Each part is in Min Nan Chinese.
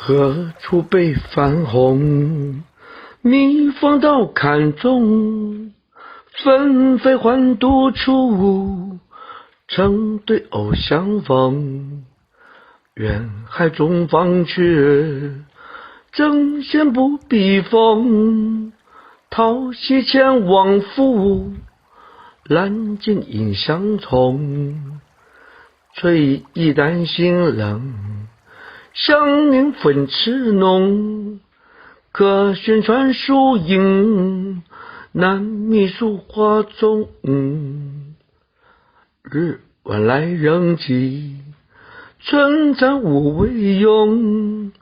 何處被番紅？蜜蜂到坎中，紛飛還獨處，成對偶相逢。遠海眾芳鵲，爭先不比風。桃溪前王府，蘭徑引相從。吹意丹心冷，香凝粉齒濃。可懸穿樹影，難覓疏花蹤。日晚來仍記，春蚕無為用。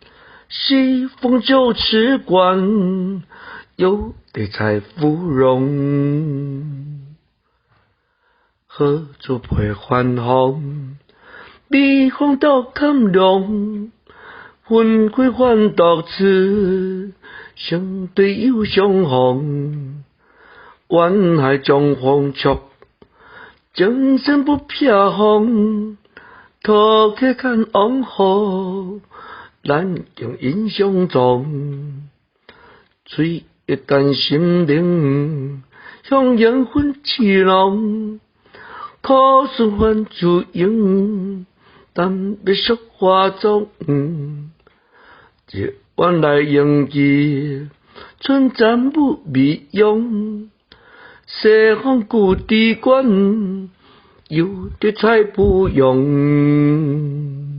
西風九尺關，猶得采芙蓉。何處被番紅？避風到坎龍。紛飛還獨處，成對又相逢。遠海眾芳鵲，爭先不避風。桃溪牽王府，蘭徑引相蹤。吹意丹心冷，香凝粉齒濃。可順還珠影，難覓疏花蹤。日晚來迎記，春蠶舞未央。西風舊池關，猶得采芙蓉。